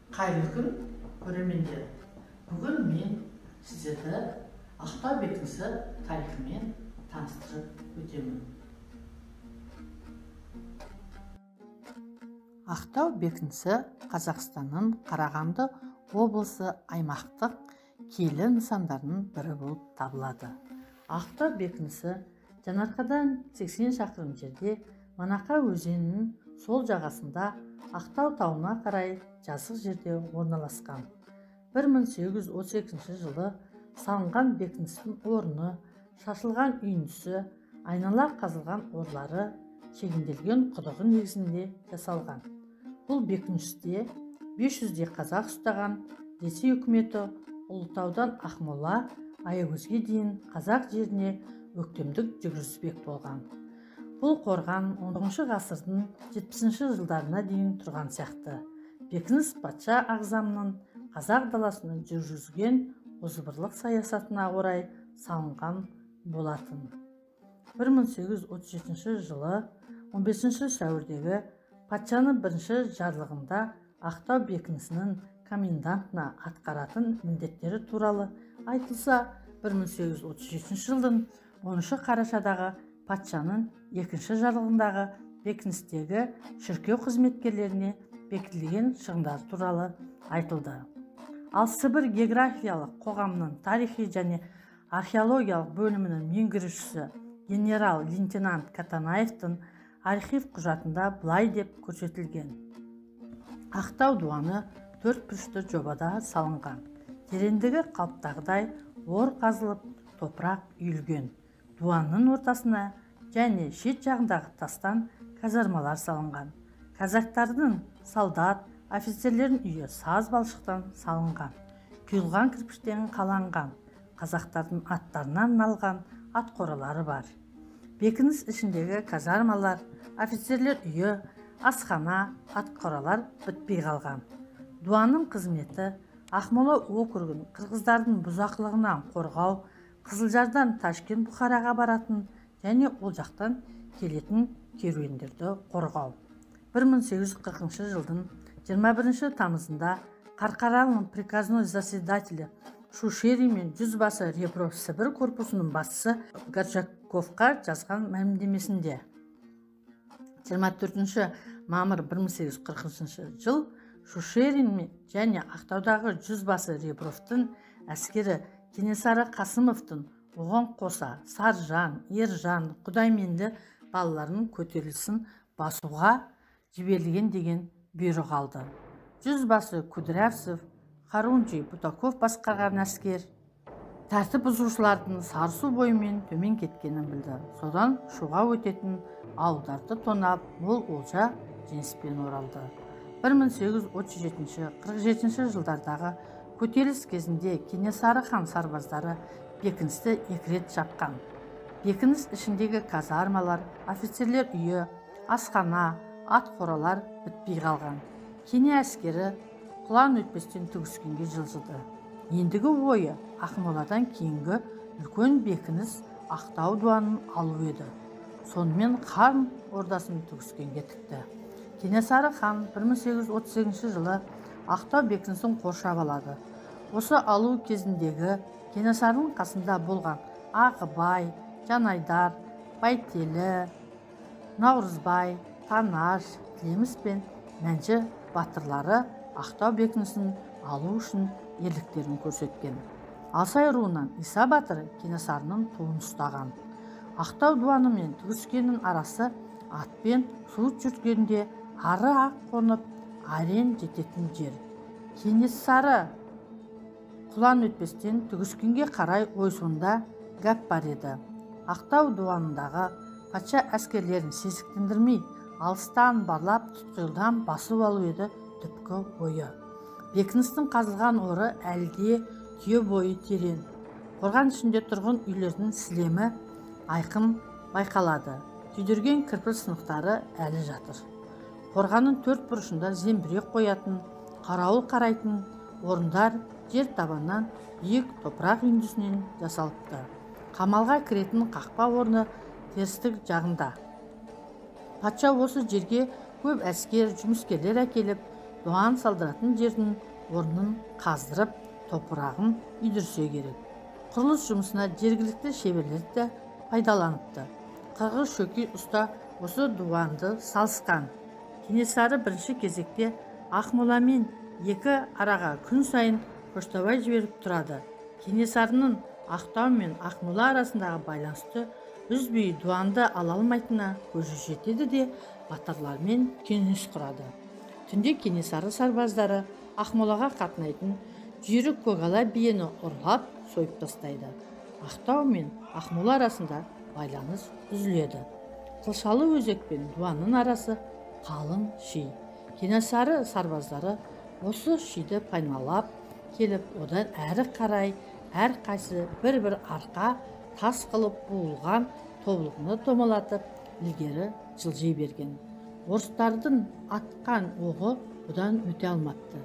Қайырлы күн, көрермендер. Бүгін мен сіздерді Ақтау бекінісі тарихымен таныстырып өтемін. Ақтау бекінісі Қазақстанның Қарағанды облысы аймақтық киелі нысандарының бірі болып табылады. Ақтау бекінісі Жанарқадан 80 шақырым жерде Манақа өзенінің сол жағасында Ақтау тауына қарай жазық жерде орналасқан. 1832 жылы салынған бекіністің орны, шашылған үйіндісі, айнала қазылған орлары, шегенделген құдығы негізінде жасалған. Бұл бекіністе 500-дей қазақ ұстаған Ресей үкіметі Ұлытаудан Ақмола, Аягөзге дейін қазақ жеріне өктемдік жүргізбек болған. Бұл қорған 19 ғасырдың 70 жылдарына дейін тұрған сияқты. Бекініс патша ағзамның қазақ даласына жүргізген озбырлық саясатына орай салынған болатын. 1837 жылы 15 сәуірдегі патшаның бірінші жарлығында Ақтау бекінісінің комендантына атқаратын міндеттері туралы айтылса, 1837 жылдың 10 қарашадағы патшаның екінші жарлығындағы бекіністегі шіркеу қызметкерлеріне бекітілген шығындар туралы айтылды. Ал Сібір географиялық қоғамының тарихи және археологиялық бөлімінің меңгерушісі генерал-лейтенант Катанаевтың архив құжатында былай деп көрсетілген. Ақтау дуаны төрт бұрышты жобада салынған. Тереңдігі қалыптағыдай ор қазылып, топырақ үйілген. Дуанның ортасына және шет жағындағы тастан казармалар салынған. Казактардың солдат, офицерлердің үйі саз балшықтан салынған. Құйылған кірпіштен қаланған. Қазақтардың аттарына арналған ат қоралары бар. Бекініс ішіндегі казармалар, офицерлер үйі, асхана, ат қоралар бітпей қалған. Дуанның қызметі Ақмола округін қырғыздардың бұзақылығынан қорғау, Қызылжардан Ташкент Бұхараға баратын және ол жақтан келетін керуендерді қорғау. 1840 жылдың 21 тамызында Қарқаралының приказной заседателі Шушери мен жүзбасы Ребров Сібір корпусының басшысы Горчаковқа жазған мәлімдемесінде 24 мамыр 1840 жыл Шушерин және Ақтаудағы жүзбасы Ребровтың әскері Кенесары Қасымовтың оған қоса Саржан, Ержан, Құдайменді балаларының көтерілісін басуға жіберілген деген бұйрық алды. Жүзбасы Кудрявцев, Харунжий Бутаков басқарған әскер тәртіп бұзушылардың Сарысу бойымен төмен кеткенін білді. Содан Шуға өтетін ауылдарды тонап, мол олжа жеңіспен оралды. 1837-47 жылдардағы көтеріліс кезінде Кенесары хан сарбаздары бекіністі екі рет жапқан. Бекініс ішіндегі казармалар, офицерлер үйі, асхана, ат қоралар бітпей қалған. Кене әскері құлан өтпестен Түгіскенге жылжыды. Ендігі ойы Ақмоладан кейінгі үлкен бекініс Ақтау дуанын алу еді. Сонымен хан ордасын Түгіскенге тікті. Кенесары хан 1838 жылы Ақтау бекінісін қоршап алады. Осы алу кезіндегі Кенесарының қасында болған Ағыбай, Жанайдар, Байтелі, Наурызбай, Танаш, Тілеміс пен Мәнші батырлары Ақтау бекінісін алу үшін ерліктерін көрсеткен. Алсай руынан Иса батыр Кенесарының туын ұстаған. Ақтау дуаны мен Түгіскеннің арасы атпен су жүргенде ары ақ қонып, арен жететін жер. Кенесары құлан өтпестен Түгіскенге қарай ойсонда гәп бар еді. Ақтау дуанындағы патша әскерлерін сезіктендірмей, алыстан барлап тұтқиылдан басып алу еді түпкі ойы. Бекіністің қазылған оры әлде түйе бойы терең. Қорған ішінде тұрғын үйлердің сілемі айқын байқалады. Күйдірген кірпіш сынықтары әлі жатыр. Қорғанның төрт бұрышында зеңбірек қоятын, қарауыл қарайтын орындар жер табаннан биік топырақ үйіндісінен жасалыпты. Қамалға кіретін қақпа орны терістік жағында. Патша осы жерге көп әскер, жұмыскерлер әкеліп, Дуан салдыратын жердің орнын қаздырып, топырағын үйдірсе керек. Құрылыс жұмысына жергілікті шеберлерді де пайдаланыпты. Қырғыз Шөкей ұста осы дуанды салысқан. Кенесары бірінші кезекте Ақмола мен екі араға күн сайын поштабай жіберіп тұрады. Кенесарының Ақтау мен Ақмола арасындағы байланысты үзбей дуанды ала алмайтынына көзі жетеді де, батырлармен кеңес құрады. Түнде Кенесары сарбаздары Ақмолаға қатынайтын жүйрік көгала биені ұрлап сойып тастайды. Ақтау мен Ақмола арасында байланыс үзіледі. Қылшалы өзек пен дуанның арасы қалың ши. Кенесары сарбаздары осы шиді паналап келіп, одан әрі қарай әр қайсы бір-бір арқа тас қылып буылған тобылғыны домалатып ілгері жылжи берген. Орыстардың атқан оғы бұдан өте алмапты.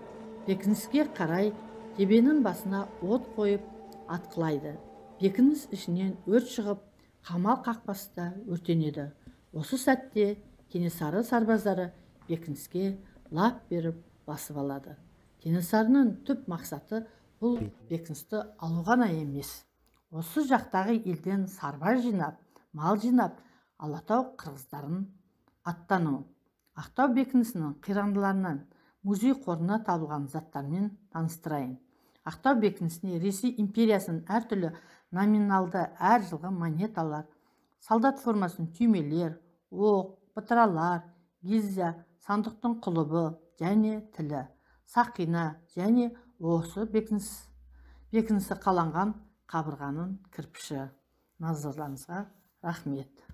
Бекініске қарай тебенің басына от қойып атқылайды. Бекініс ішінен өрт шығып, қамал қақпасы да өртенеді. Осы сәтте Кенесары сарбаздары бекініске лап беріп басып алады. Кенесарының түп мақсаты бұл бекіністі алу ғана емес. Осы жақтағы елден сарбаз жинап, мал жинап, Алатау қырғыздарын аттану. Ақтау бекінісінің қирандыларынан музей қорына табылған заттармен таныстырайын. Ақтау бекінісіне Ресей империясының әртүрлі номиналды әр жылғы монеталар, солдат формасының түймелер, оқ, бытыралар, гильза, сандықтың құлыбы және тілі, сақина және осы бекінісі қаланған қабырғаның кірпіші. Назарларыңызға рахмет.